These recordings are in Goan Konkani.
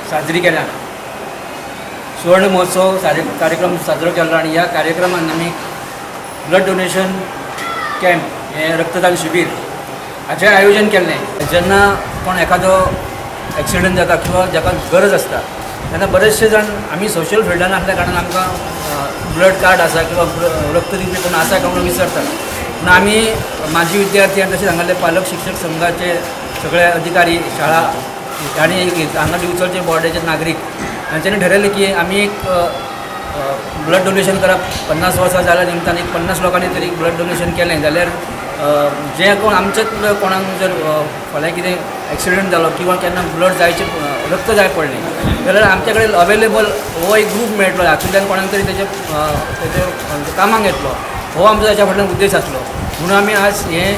साजरी केल्या. सुवर्ण महोत्सव सारे कार्यक्रम साजरो केल्लो आनी ह्या कार्यक्रमान आमी ब्लड डोनेशन कॅम्प हें रक्तदान शिबीर हाचें आयोजन केल्लें. जेन्ना कोण एखादो एक्सिडंट जाता किंवा जाका गरज आसता तेन्ना बरेचशे जाण आमी सोशल फिल्डान आसल्या कारणान आमकां ब्लड कार्ड आसा किंवा रक्त दिवपी कोण आसा काय म्हणून विसरतात. पूण आमी माजी विद्यार्थी आनी तशेंच हांगासरले पालक शिक्षक संघाचे सगळे अधिकारी, शाळा आनी हांगा दिवचलचे बोर्डाचे नागरीक हांच्यांनी ठरयलें की आमी एक ब्लड डोनेशन करप. 50 वर्सां जाल्या निमतान एक 50 लोकांनी तरी ब्लड डोनेशन केलें जाल्यार जे कोण आमचेच कोणाक जर फाल्यां कितें एक्सिडंट जालो किंवा केन्ना ब्लड जायचे, रक्त जाय पडलें जाल्यार आमचे कडेन अवेलेबल हो एक ग्रूप मेळटलो. हातूंतल्यान कोणाक तरी तेजे कामाक येतलो, हो आमचो ताच्या फाटल्यान उद्देश आसलो. म्हणून आमी आज हें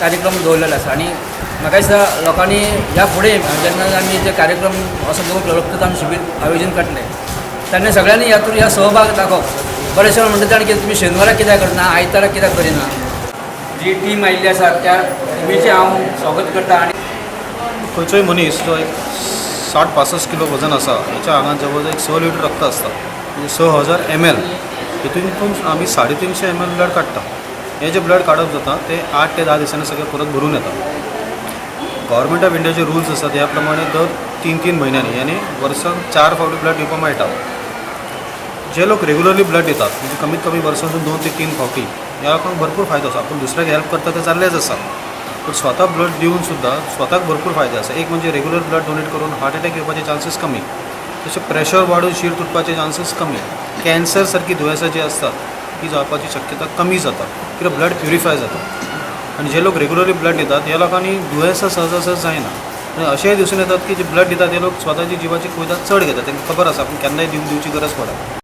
कार्यक्रम दवरलेलो आसा. आनी म्हाका दिसता लोकांनी ह्या फुडें जेन्ना आमी जे कार्यक्रम असो दवरलो, रक्तदान शिबीर आयोजन करतले, तेन्ना सगळ्यांनी हातूंत ह्या सहभाग दाखोवप. बरेचशे जाण म्हणटा जाण की तुमी शेनवाराक कित्याक करना, आयताराक कित्याक करिना. जी टीम आयिल्ली आसा त्या टिमीचें हांव स्वागत करता आनी खंयचोय मनीस जो एक 60-65 किलो वजन आसा, हेच्या आंगात जवळ जवळ एक 6 लिटर रक्त आसता, म्हणजे 6000 ml. हितून आमी 350 ml blood काडटा. हें जें ब्लड काडप जाता तें 8 ते 10 दिसांनी सगळें परत भरून येता. गव्हर्मेंट ऑफ इंडियाचे रुल्स आसात, ह्या प्रमाणे दर 3-3 म्हयन्यांनी, यानी वर्साक चार फावटी ब्लड दिवपाक मेळटा. जे लोक रेगुलरली ब्लड दितात, म्हणजे कमीत कमी वर्सातून 2 ते 3 फावटी, ह्या लोकांक भरपूर फायदो आसा. आपूण दुसऱ्याक हेल्प करता तें जाल्लेंच आसा, पूण स्वता ब्लड दिवन सुद्दां स्वताक भरपूर फायदे आसा. एक म्हणजे रेगुलर ब्लड डोनेट करून हार्ट अटॅक येवपाचे चान्सीस कमी, तशें प्रेशर वाडून शीर तुटपाचे चान्सीस कमी, कॅन्सर सारकी दुयेंसां जी आसतात ती जावपाची शक्यता कमी जाता, कित्याक ब्लड प्युरिफाय जाता. आनी जे लोक रेगुलरली ब्लड दितात ह्या लोकांनी दुयेंसां सहजासहज जायना. आनी अशेंय दिसून येतात की जे ब्लड दितात ते लोक स्वताची जिवाची कुयदाद चड घेतात. तांकां खबर आसा आपूण केन्नाय दिवची गरज पडत.